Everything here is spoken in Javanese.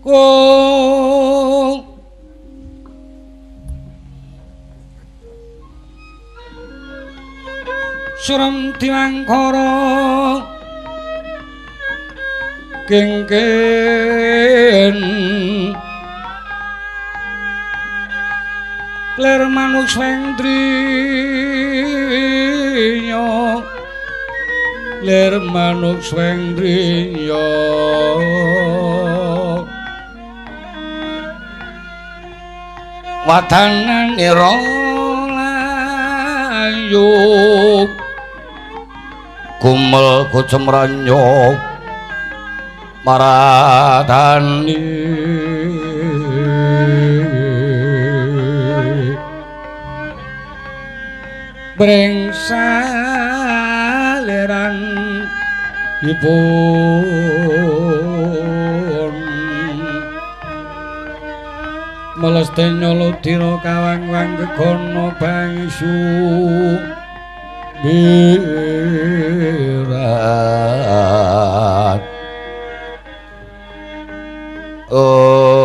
Kung Surem diwangkara kengken lir manuk sweng driya lir manuk sweng driya wadananira layu Gumel kucemranyo maradani brengsaleran ipun melestenya ludira kawang-wang gegono bangsu birat. Oh.